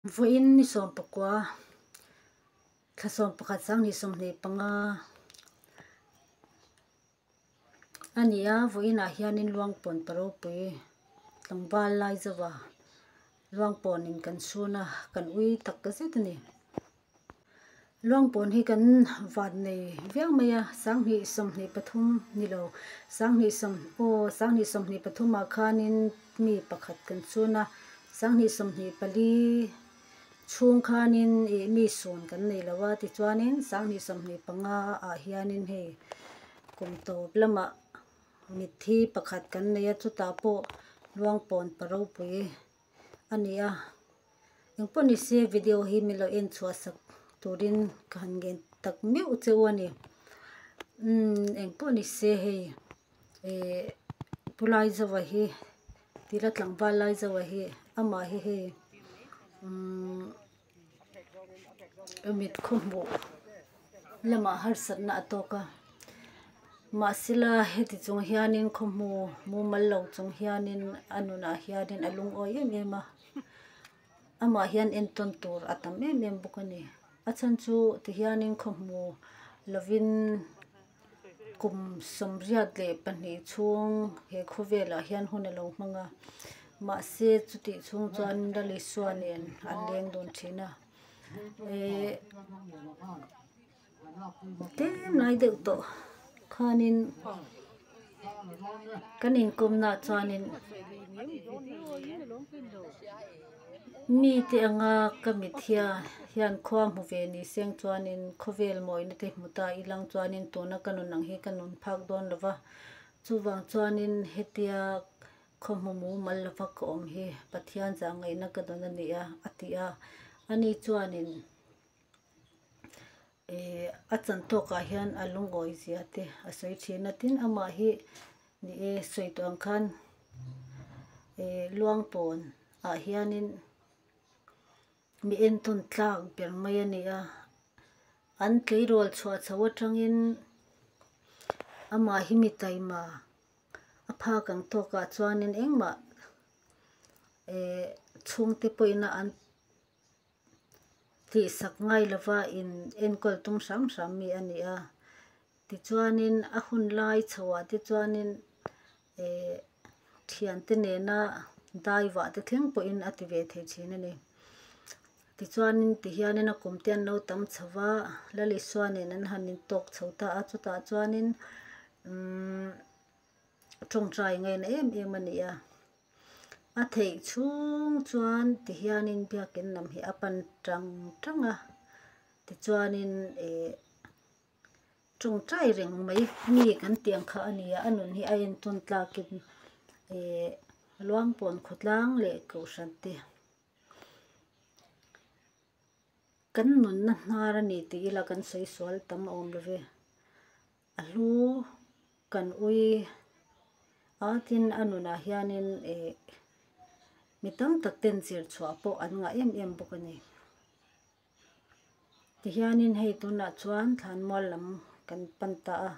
Vawiin ni 19, thla 11 2025 a ni a, vawiinah hianin Luangpawn pa ropui tlangval Laizawa Luangpawnin kan chhun a, kan ui tak zet a ni. Luangpawn hi kan van nei viau mai a, 2023 ni lo, 20 aw 2023 ah khanin mi pakhat kan chhun a, 2024 chhung khanin ih mi sawn kan nei lo a, tichuanin 2025 ah hianin hei kum tawp lamah mitthi pakhat kan nei a, chutah pawh Luangpawn pa ropui a ni a. Engpawh ni se video hi min lo en chhuah sak turin ka han ngen tak meuh che u a ni. Umm engpawh ni se hei eh Pu Laizawa hi tila tlangval Laizawa hi amah hi hei umm mit khaw hmuh lamah harsatna a tawk a mahsela heti chung hianin khaw hmu mumal lo chung hianin a nunah hianin a lungawi em em a amah hian entawn tur a tam em em bawk a ni a chhan chu tihianin khaw hmu lovin kum 82 chhung he khawvelah hian hun a lo hmang a mahse chutih chhung chuan Lalisua nen an leng dawn thin a eh tlem lai deuh tawh khanin kan inkawmnaah chuanin mite anga ka mit hian khua hmu ve ni seng chuanin khawvel mawina te hmu ta ilang chuanin tuna ka nun ang hi ka nun phak dawn lo va chuvang chuanin hetia khaw hmu mumal lova ka awm hi Pathian zah ngaihna ka dawn a ni a a ti a ani chuanin eh a chan tawkah hian a lungawi zia te a sawi thin a tin amah hi ni e sawi tawh ang khan eh Luangpawn ah hianin mi entawn tlak ber mai a ni a an tleirawl chhuah chho atangin amah hi mi taima a phak ang tawkah chuanin engmah eh chhungte pawhin a an tihsak ngai lova in enkawl tum hram hram mi a ni a tichuanin a hun lai chhoah te chuanin eh thiante nena dai vah te thleng pawhin a ti ve thei thin a ni tichuanin tihianin a kum te an lo tam chho va Lalisua nen an han intawk chho ta a chutah chuanin umm tawngtai ngaihna em em a ni a. A theih chhung chuan tihianin biakin lam hi a pan tang tang a tichuanin eh tawngtai reng mai mi kan tih ang kha a ni a a nun hi a entawn tlakin eh Luangpawn khawtlang leh kohhran te kan nunna hnar a ni tih ila kan sawi sual tam a awm lo ve. A hlu kan ui a tin a nunah hianin eh mi tam tak ten zir chhuah pawh an ngah em em bawk a ni. Tihianin hei tunah chuan thlanmual lam kan pan ta a,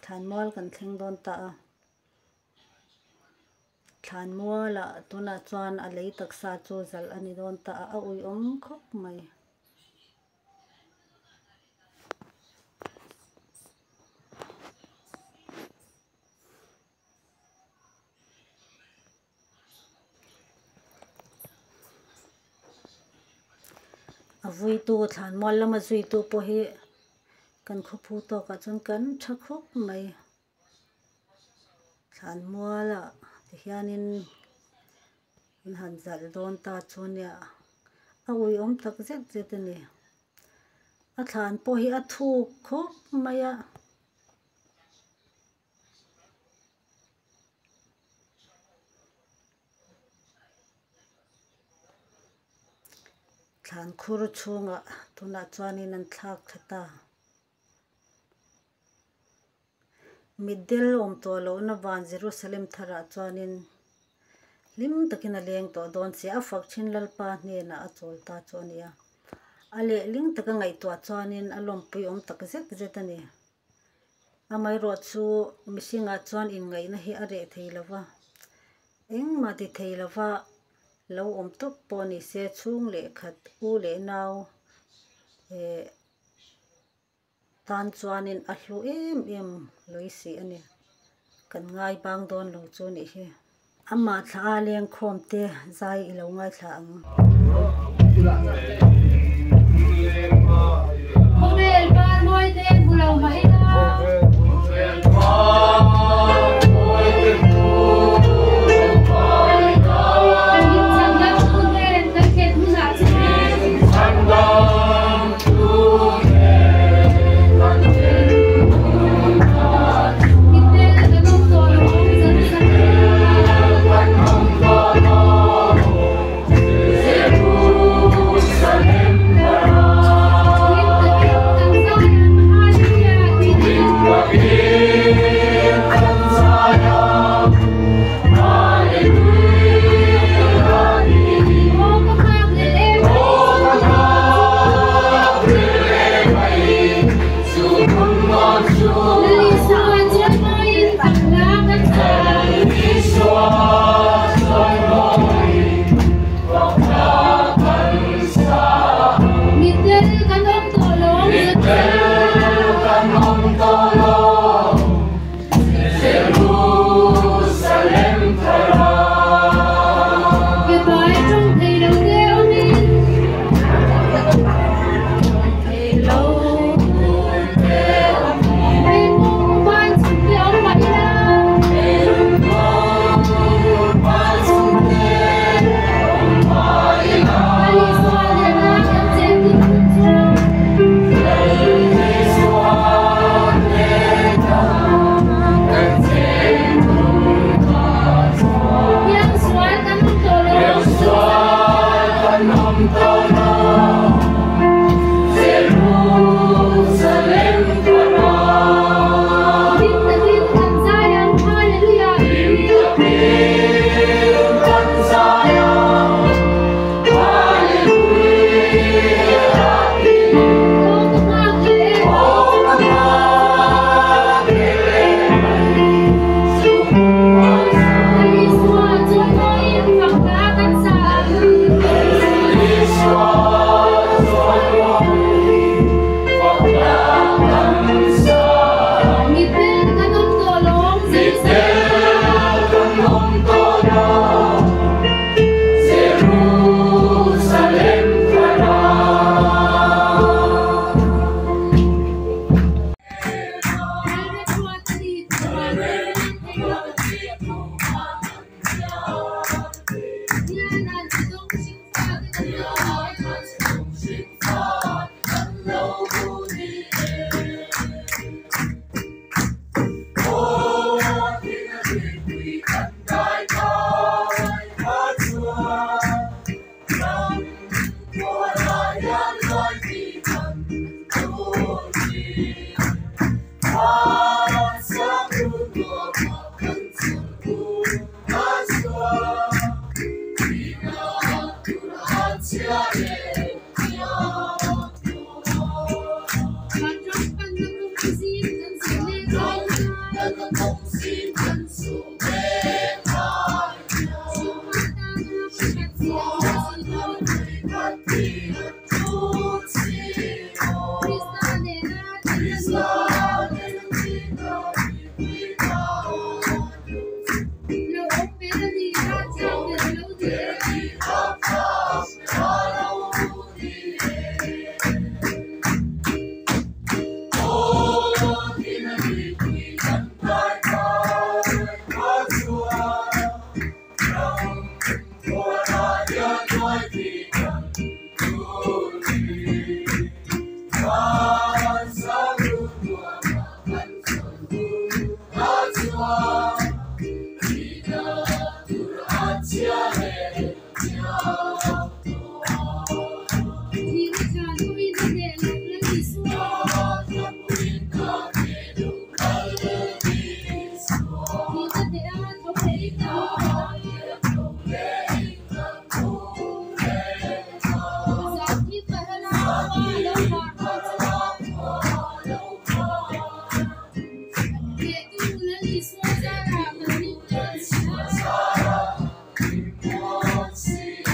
thlanmual kan thleng dawn ta a. Thlanmualah tunah chuan a lei taksa chu zalh a ni dawn ta a, a uiawm khawp mai. A vuitu thlanmual lama zuitu pawh hi kan khawphu tawkah chuan kan tha khawp mai. Thlanmualah tihianin an han zalh dawn ta chu nia a uiawm tak zet zet a ni. A thlan pawh hi a thuk khawp mai a. Thlan khur chhungah tunah chuanin an thlak thla ta. Mitdel awm tawh lohna van Jerusalem tharah chuanin hlim takin a leng tawh dawn che. A fak thin Lalpa hnenah a chawl ta chu a ni a. A lehling taka ngaihtuah chuanin a lawmpui awm tak zet zet a ni. Amaherawh chu mihringah chuan inngaihna hi a reh thei lo va, engmah ti thei lo va. Lo awm tawp pawh ni se chhung leh khat u leh nau eh tan chuanin a hlu em em lui si a ni. Kan ngai bang dawn lo chu nih hi. Amah thla a lengkhawm te zai i lo ngaithla ang. Khawvel par mawi te hmu lo mah ila. Kan inchhan dam tu nen kan khet hunah chuan. Mittel kan awm tawh lo awm zan zan Hlim takin kan zai ang Hallelujah tiin. Aw ka nghak leh em mai chu. Lalisua chuan mawiin fakna kan sa. Mittel kan awm tawh lawm Ke pai tawng thei lo te awmin. Hei kawng ban chhun te awm mah ila. Lalisua nena kan chen dun hun chu. Hiang sual kan awm tawh lo. Hlim takin kan zai ang Hallelujah tiin. Aw ka nghak leh Lalisua chuan mawiin fakna kan sa ang. Mittel kan awm tawh lawm Jerusalem. Lalremruat a ni tumah kan thei lo. Hian an chi dawng hring fate kan lo ni e. Vanram panna kawng zing kan zawh mek lai hian Singha tana pakhat zia chu si dawn. Krista nena thihna ni tia lo awm ber a ni a, tlak ber a lo ni e. Thihna thlan pawhin a hneh loh Lal Isua. Thihna hneh a tho leh in a nung leh a. Zan hi parala khua a lo har dawn chuan. Hnehtu Lal Isua zarah kan hlim dawn si a.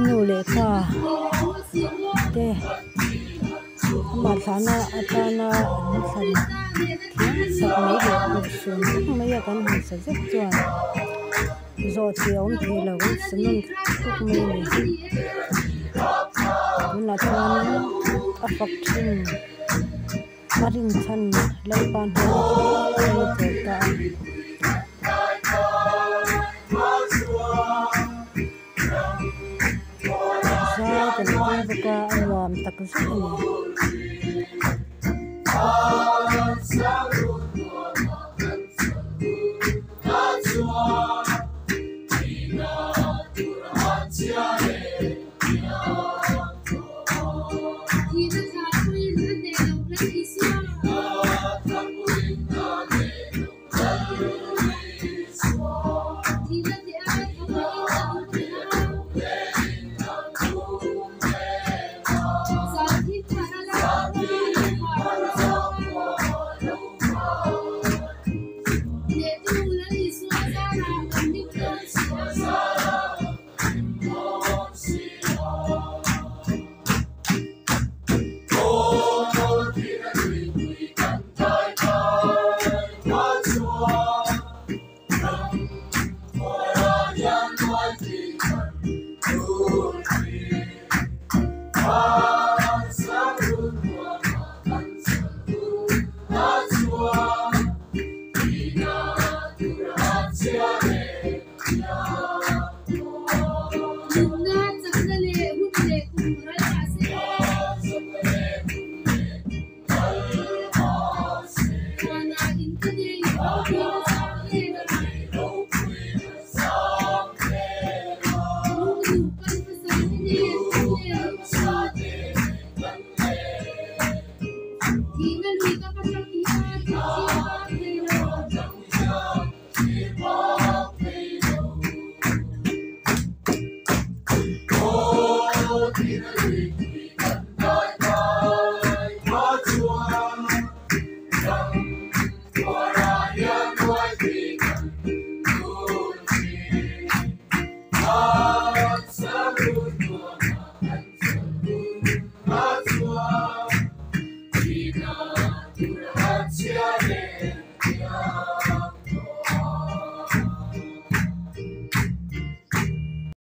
nu leh pa te amah thlahna atana an thlan thiam tak mai leh urhsun tak mai a kan han sa zet chuan zawh theih a awm thei lo an sa nawn tluk mai a ni tunah chuanin a fak thin a rinchhan Lalpa hnenah chuan a chawl ta a. Zai kan pui bawk a a nuam tak zet a ni.